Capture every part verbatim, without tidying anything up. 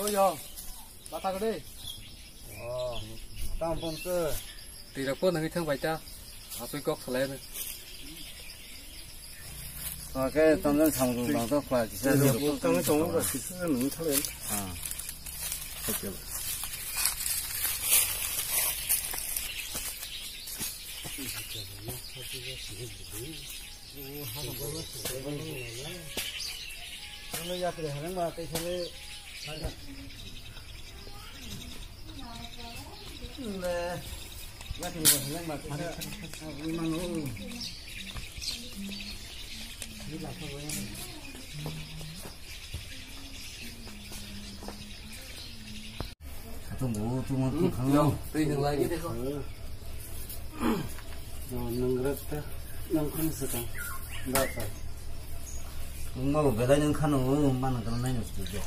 Oyo, bata gede. Oh, tang pon se. Tira ko nangi thang baita. Asoi kok salai ne. Oke, tong jang samung tong to kla kisa. Tang tong ba kisa nang salai. Ah. Oke. Tung bu, tung bu, tung bu. Yo, twi nang lai ke dekho. Yo, nang rat ta, nang khun sa ta. Ba ta. Tung bu belai nang khano, man nang nai nus tu jo.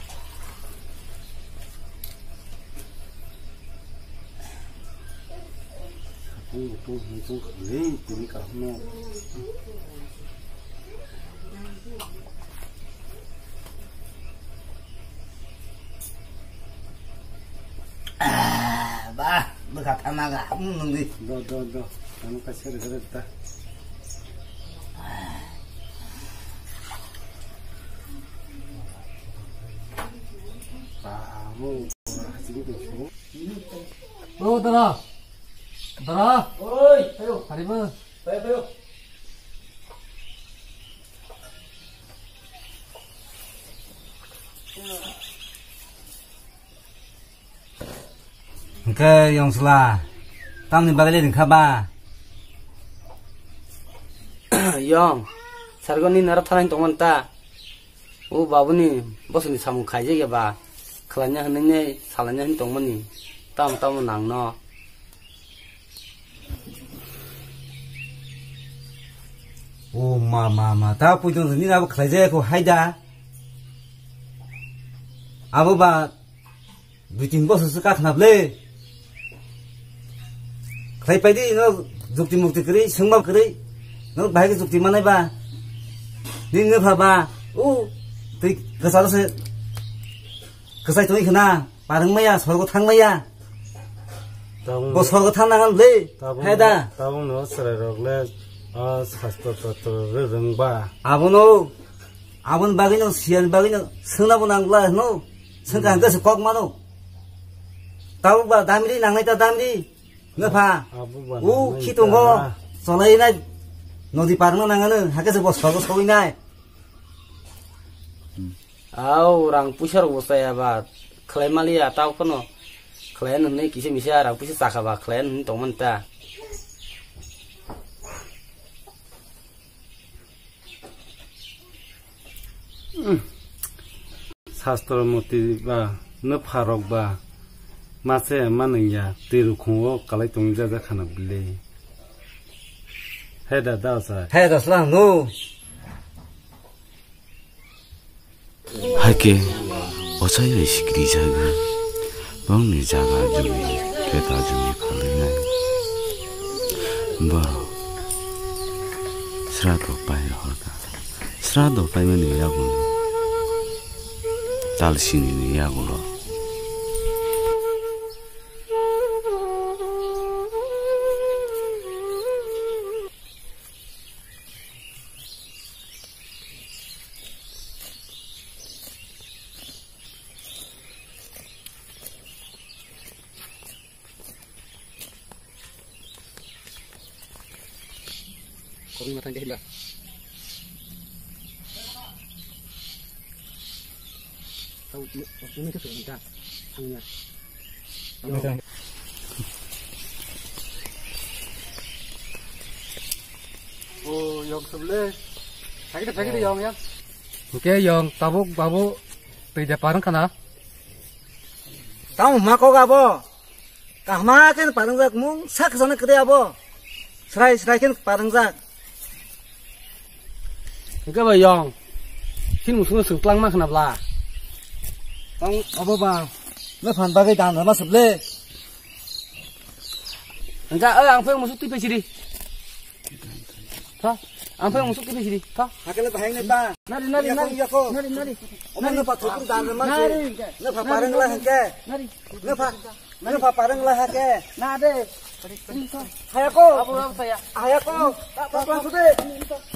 Tung bu, tung bu, tung bu, ni, ni ka no. Ah, bah, bwkha thana ga, hmm, nungdi. Do, do, do. Ano ka sere sere ta. Ba, mo, ha, sini tu. Oh, dara. Dara. Oi, ayo. Hari ba. Ayo, ayo. Hwnkhe Yongsla, tamni bagwi le ringkha ba? Yong, sargo ni naro thanai tongmani ta. O babuni bosoni samung khaijak ya ba? Khwlaina hwnwi ne salaina hwnwi tongmani. Tamo tamo nangno. O ma, ma, ma, ta puitong nini abo khlaijaya kho haida. Abo ba dui tin bosor se kakhna ble. Khlai paidi no jukti mukti kwrwi, swngma kwrwi. No bahai khe jukti manai ba. Nini no pha ba. O twi kwcharo se kwchai tongwi khna. Parwng maya, sorgo thang maya. Tabuk bo sorgo thang nangan le. Tabuk hai da. Tabuk no chwrai rok le, ah, sastro tastro rw-, rwng ba. Abono, aboni bagwi no, siyan bagwi no, swngna bo nang la no. Swngkha hwnkhe se kok mano. Tabuk ba damri nangnai ta damri. No pha. Abo ba u nangnai khitongo ta. Cholai nai. Nodi parwng no nangano, hakhe se bo sorgo sogwi nai. Au, rang puisa rok bo chaya ba, khlai maliya, tao phano khlai nwnwi kisa misa rang puisa chakha ba, khlai nwnwi tongmani ta. Sastro moti ba, no pharok ba, ma chaya ma nungya, twi rukhungo kalai tongwi jajak khana bwle. He da, da sa. He da, slang no. Hakhe ochai bai sikri jaga bongni jaga jumi keta jumi phalwi nai. Borok srato pai rohorkha. Srato paimani yagulo talsini ni yagulo. Korokma thang khe hila. Tau, ini ke sudah. Hanya. Oh, Yong sebelah. Sakit, sakit, Yong, ya. Oke, Yong, tabuk, babu, twi da parang kana. Tamo ma kok abo. Kahma khe parang jak mung, sak sana kede abo. Srai, srai khe parang jak. Hingke ba Yong. Khin musung sung tlang ma khna bla. Tang abo ba. Le phan bagwi dan ma suble. Hingke, eh, ang phai musung twi pechiri. Ha? Ang phai ungsuk kiri hiri. Tho. Hakele bahai ne ta. Nari, nari, Yako, nari. Yako. Nari, nari. Omo ne pa thukur dan man si. Nari. Ne pa parang la hake. Nari. Ne pa. Ne pa parang la hake. Na de. Hayako. Abu, abu saya. Hayako. Tak apa sudah.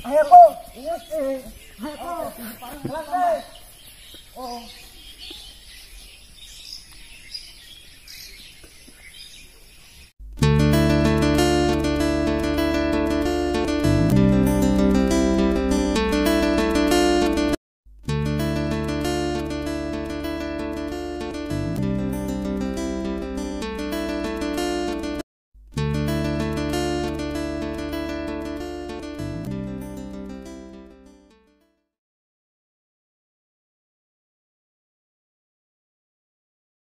Hayako. Hayako. Oh.